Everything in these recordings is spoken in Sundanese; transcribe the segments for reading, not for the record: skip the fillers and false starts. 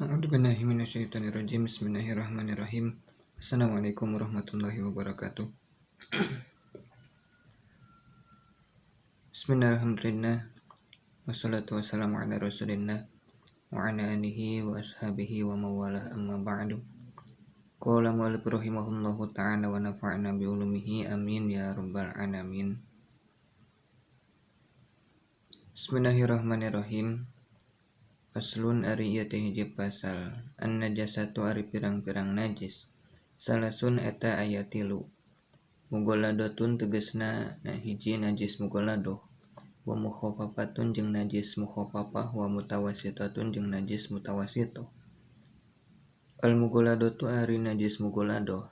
A'udzubillahi minasyaitonirrajim. Bismillahirrahmanirrahim. Assalamualaikum warahmatullahi wabarakatuh. Bismillahirrahmanirrahim. Wassalatu wassalamu ala Rasulillah wa ala alihi wa ashabihi wa mawalah, amma ba'du. Qala mu'allif rahimahullahu ta'ala wa nafa'na bi ulumihi, amin ya rabbal alamin. Bismillahirrahmanirrahim. Faslun ari ieu teh hiji pasal. An-najasatu ari pirang-pirang najis. Salasun eta aya tilu. Mughalladatun tegasna hiji najis mughalladah, wa mukhaffafatun jeung najis mukhaffafah, wa mutawassitatun jeung najis mutawassithah. Al mughalladatu ari najis mughalladah.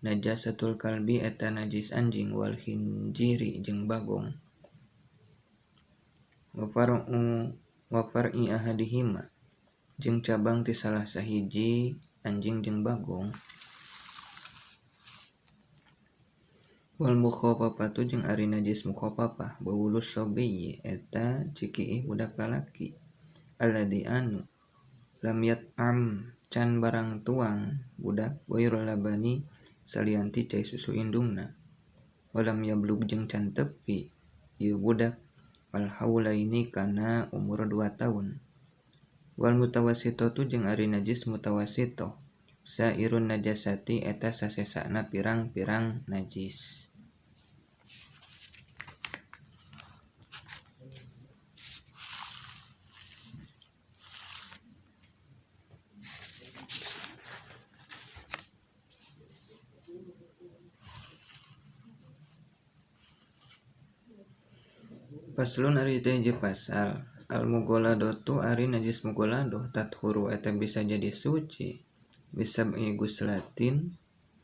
Najasatul kalbi eta najis anjing, wal khinjiri jeung bagong. Wa far'u wa far'i ahadihima jeung cabang ti salah sahiji anjing jeung bagong. Wal mukhaffafatu jeung ari najis mukhaffafah, baulus sabiyyi eta cikiih budak lalaki, alladzi anu lam yat'am can barang tuang budak ghairul labani salianti cai susu indungna, walam yablug jeung can tepi ieu budak wal haulaini kana umur 2 tahun. Wal mutawassithatu jeung ari najis mutawassithah, sairun najasati eta sasesana pirang-pirang najis. Faslun ari teh hiji pasal. Al mughalladatu ari najis mughalladah tathuru eta bisa jadi suci bisa guslatin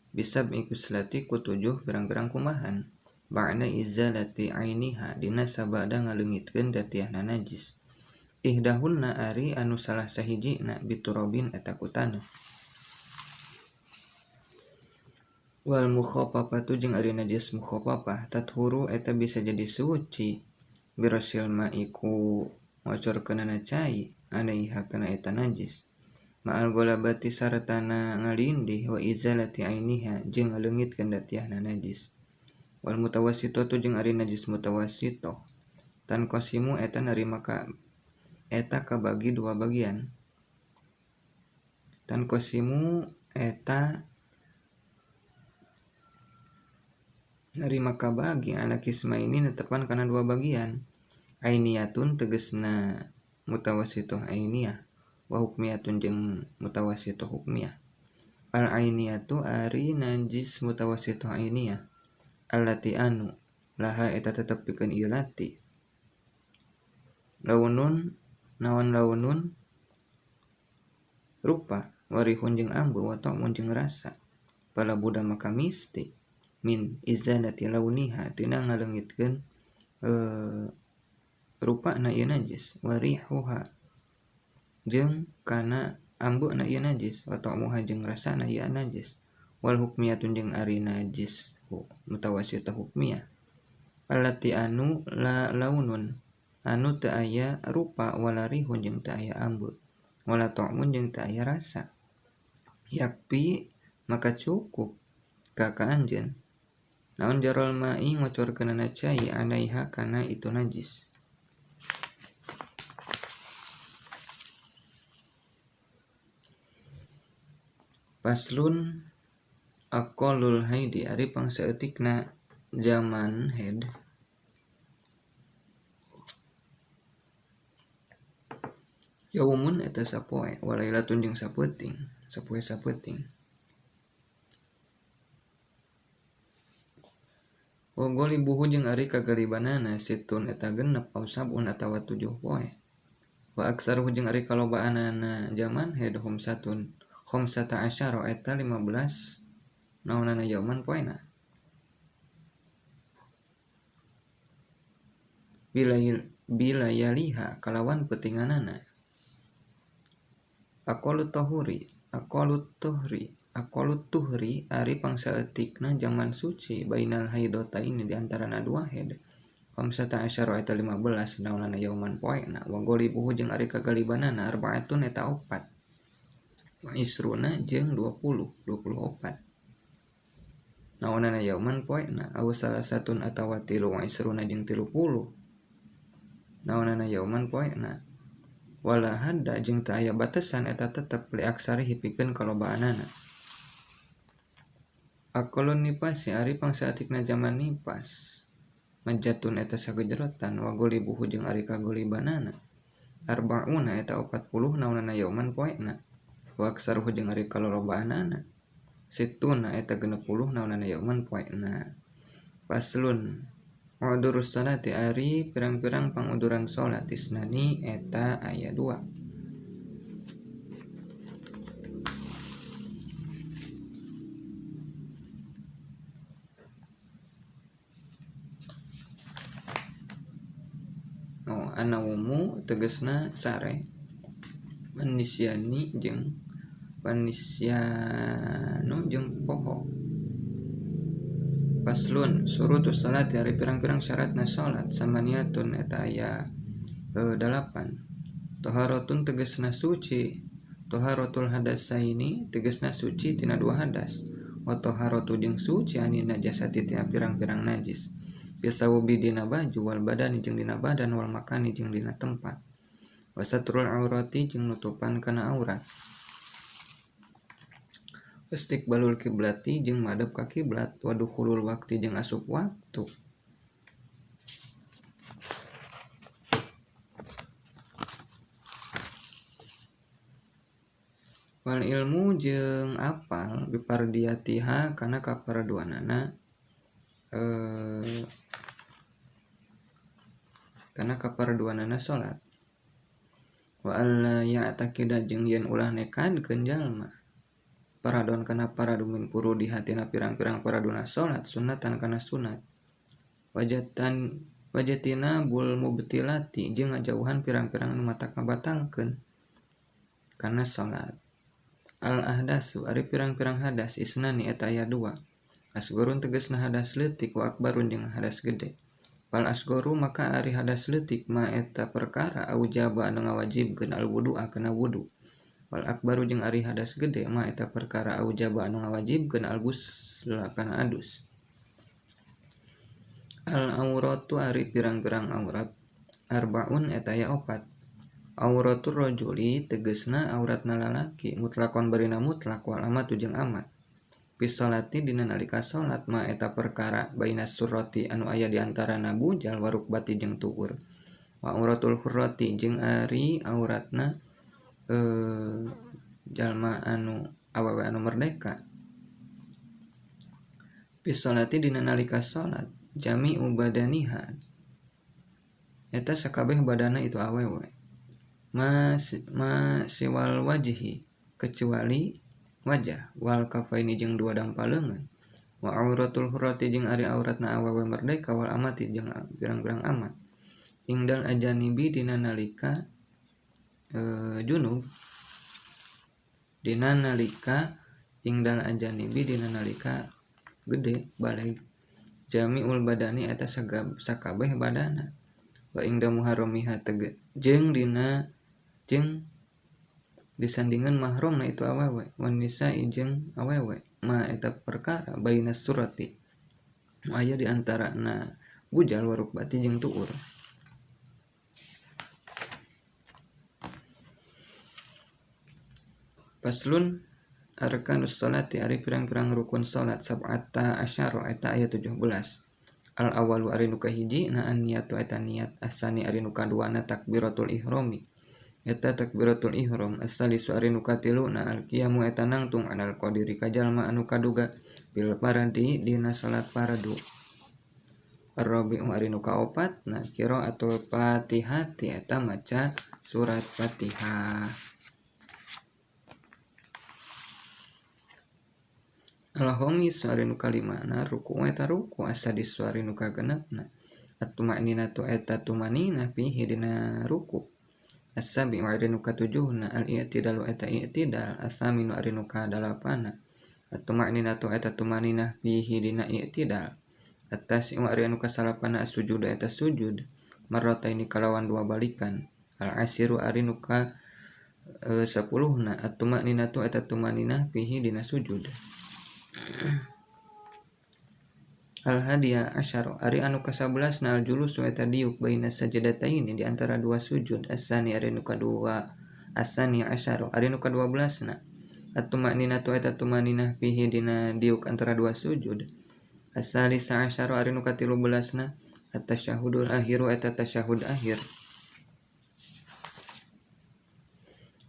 bisa guslati ku 7 pirang-pirang kumahan ba'da izalati ainiha dina sabada ngaleungitkeun datiahna najis. Ihdahunna ari anu salah sahijina biturabin eta ku taneuh. Wal mukhaffafatu jeung ari najis mukhaffafah tathuru eta bisa jadi suci birasil ma'i ku ngocorkeunana cai alaiha kana eta najis, ma'al ghalabati sartana ngalindih, wa izalati ainiha jeung ngaleungitkeun datiahna najis. Wal mutawassithatu jeung ari najis mutawassithah tanqasimu eta narima ka eta kabagi 2 bagian. Tanqasimu eta narima kabagi ala kismaini netepan kana 2 bagian. Ainiyatun tegasna mutawassithah ainiyah, wa hukmiyatun jeung mutawassithah hukmiyah. Al ainiyatu ari najis mutawassithah ainiyah allati anu laha eta tetep pikeun ieu lati launun naon launun rupa warihun jeung ambu wa ta'mun jeung rasa. Pala buda maka misti min izalati launiha tina ngaleungitkeun rupana ieu najis, warihuha jeung kana ambuna ieu najis, wa ta'muha jeung rasana ieu najis. Wal hukmiyatun jeung ari najis mutawassithah hukmiyah allati anu la launun anu teu aya rupa, wala rihun jeung teu aya ambu, wala ta'mun jeung teu aya rasa. Yakpi maka cukup ka ka anjeun naon jarol ma'i ngocorkeunana cai alaiha kana itu najis. Faslun aqallul haidi ari pangsaeutikna zaman haid. Yaumun eta sapoe, walailatun jeung sapeuting, sapoe sapeuting. Wa ghalibuhu jeung ari kagalibanana situn eta 6 au sab'un atawa 7 poe. Wa aksaruhu jeung ari kalobaanana zaman haid khamsatun khamsata asyara eta 15 naonana yauman poena. Bilayaliha kalawan peutinganana. Aqallut tahuri aqallut tuhri aqallut tuhri ari pangsaeutikna zaman suci bainal haidataini di antarana 2 haid. Khamsata asyara eta 15 naonana yauman poena. Wa ghalibuhu jeung ari kagalibanana arba'atun eta 4. Wa isruna jeung 20 24 naonana yauman poena aw salasatun atawa 3 wa isruna jeung 30 naonana yauman poena wala hadda jeung teu aya batasan eta tetep li aksarihi pikeun kalobaanana. Aqallun nifasi ari pangsaeutikna zaman nifas majatun eta sagejerotan wa golibuhu jeung ari kagolibanana arbauna eta 40 naonana yauman poena wa aksaruhu jeung ari kalolobaanana situna eta 60 naonana yauman poena. Faslun udurus salati ari pirang-pirang panguduran salat isnani eta aya 2. Oh, anaumu tegesna sare wanisyani jeung wanisyanu jeung poho. Faslun surutus salat ari pirang-pirang syaratna salat samaniatun eta aya 8. Taharatun tegesna suci, taharatul hadasaini tegesna suci tina dua hadas, wa taharatu jeung suci ani najasati tina pirang-pirang najis. Bisawbi dina baju wal badani jeung dina badan wal makani jeung dina tempat. Wa satrul aurati jeung nutupan kana aurat. Istiqbalul kiblati jeung madep ka kiblat wa dukhulul waqti jeung asup waktu. Wal ilmu jeung apal bipardiyatiha kana kaparduanana kana kaparduanana salat. Wa alla ya'taqida jeung yen ulah nekadkeun jalma paradon kana paradu min puru di hatina pirang-pirang paraduna salat sunatan kana sunat. Wajatan wajatina bul mubtilati jeung ngajauhan pirang-pirang anu matak ngabatalkeun kana salat. Al ahdasu ari pirang-pirang hadas isnani eta aya 2. Asgorun tegesna hadas leutik wa akbarun jeung hadas gede. Fal asgoru maka ari hadas leutik ma eta perkara aujaba anu ngawajibkeun al wudu'a kana wudu. Wal akbaru jeung ari hadas gede ma eta perkara aujaba anu ngawajibkeun al ghusla kana adus. Al auratu ari pirang-pirang aurat arbaun eta aya 4. Auratur rajuli tegesna auratna lalaki mutlakon barina mutlak wal amatu jeung amat. Fi sholati dina nalika salat ma eta perkara bainas surrati anu aya di antarana bujal warukbati jeung tuur. Wa auratul hurrati jeung ari auratna jalma anu awewe anu merdeka. Fi sholati dina nalika salat jami'u badaniha eta sakabeh badana itu awewe. Ma siwal wajhi kecuali wajah wal kafaini jeung dua dampal leungeun. Wa auratul hurrati jeung ari auratna awewe merdeka wal amati jeung pirang-pirang amat. Ingdal ajanibi dina nalika junub dina nalika ingdal ajanibi dina nalika gede baleg jamiul badani eta sakabeh badana. Wa ingda muharramiha jeung dina jeung disandingan mahramna itu awewe wan nisa'i jeung awewe ma eta perkara bainas surati aya di antarana bujal warukbati jeung tuur. Faslun arkanus sholati ari pirang-pirang rukun salat sab'ata asyara eta aya 17. Al awalu ari nu kahiji na an niatu eta niat, asani ari nu kaduana takbiratul ihrami eta takbiratul ihram, asalisu ari nu katilu na al qiyamu eta nangtung anal qadiri ka jalma anu kaduga bil faradi dina salat fardu. Arrabi'u ari nu kaopat na qiraatul fatihati eta maca surat Fatihah. Al-khamis ari nu kalimana ruku eta ruku, asadis ari nu kagenepna at-tuma'ninatu eta tumanina fihi dina ruku. As-sabi'u ari nu katujuhna al-i'tidalu eta i'tidal, as-saminu ari nu kadalapana at-tuma'ninatu eta tumanina fihi dina i'tidal. At-tasi'u ari nu kasalapana as-sujudu eta sujud marrataini kalawan dua balikan. Al-asiru ari nu ka 10na at-tumaninatu eta tumaninah fihi dina sujud. Al hadiya asyara ari anu ka-11 na al julusu eta diuk baina sajadataini di antara dua sujud. Asani ari nu kadua asani asyara ari nu ka-12 na at-tumaninatu eta tumaninah fihi dina diuk antara dua sujud. Asalisa asyara ari nu ka-13 na at-tasyahudul akhiru eta tasyahud akhir.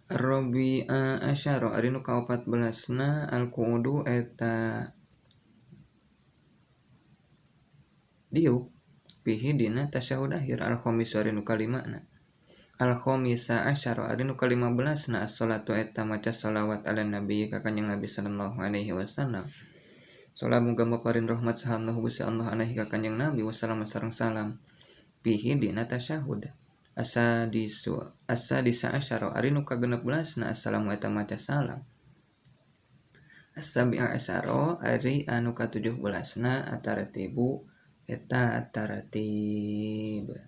Ar-rabi'a asyara ari nu ka-14 na al-qu'udu eta diuk fihi dina tasyahud akhir. Al-khamisu ari nu kalimana. Al-khamisa asyara ari nu ka-15 na as-salatu eta maca shalawat ala nabi ka kanjeng Nabi sallallahu alaihi wasallam. Salam muga maparin rahmat saha Allah Gusti Allah alaihi ka kanjeng Nabi wasallam sareng salam fihi dina tasyahud. Asadisu asadisa asyara ari nu ka-16 na assalamu eta maca salam. As-sabi'a asyara ari anu ka-17 na atartibu eta tartib.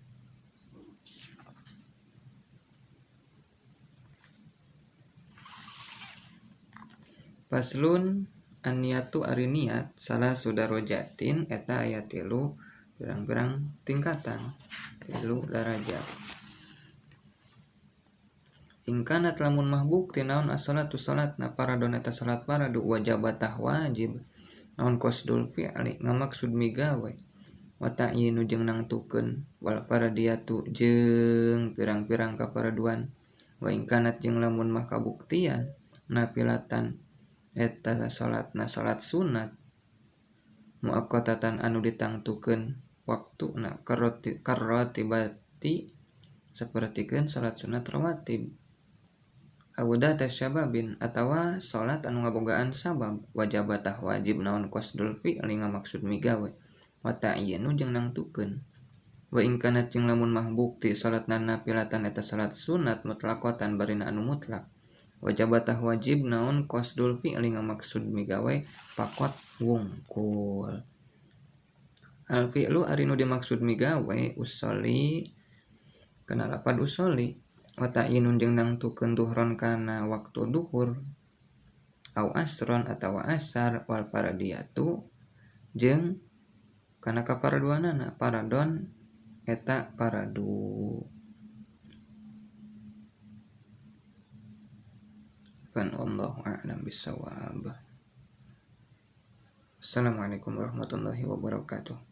Faslun an-niyatu ari niat salah sudarojatin eta aya tilu pirang-pirang tingkatan tilu darajat. Ingkanat lamun mah bukti naon as-salatu salatna paradon eta salat paradu wajabatah wajib naon qasdul fi'li ngamaksud migawe wa ta'yinu jeung nangtukeun wal faradiyatu jeung pirang-pirang kaparaduan wa ingkanat jeung lamun mah kabuktian nafilatan eta salatna salat sunat muaqqatatan anu ditangtukeun waktuna karrotibati sapertikeun salat sunat rawatib awdah tasyababin atawa salat anu ngabogaan sabab wajabatah wajib naon qasdul fi'li ngamaksud migawe wa ta'yinu jeung nangtukeun wa in kanat jeung lamun mah bukti salatna nafilatan eta salat sunat mutlaqatan barina anu mutlak wajabatah wajib naon qasdul fi'li ngamaksud migawe pakot wungkul. Al fi'lu ari nu dimaksud migawe usolli kana lapad usolli wa ta'yinun jeung nangtukeun duhron kana waktu duhur au asron atawa asar wal paradiyatu jeung kana kaparaduanana paradon eta paradu. Pan wallahu a'lam bissawab. Assalamualaikum warahmatullahi wabarakatuh.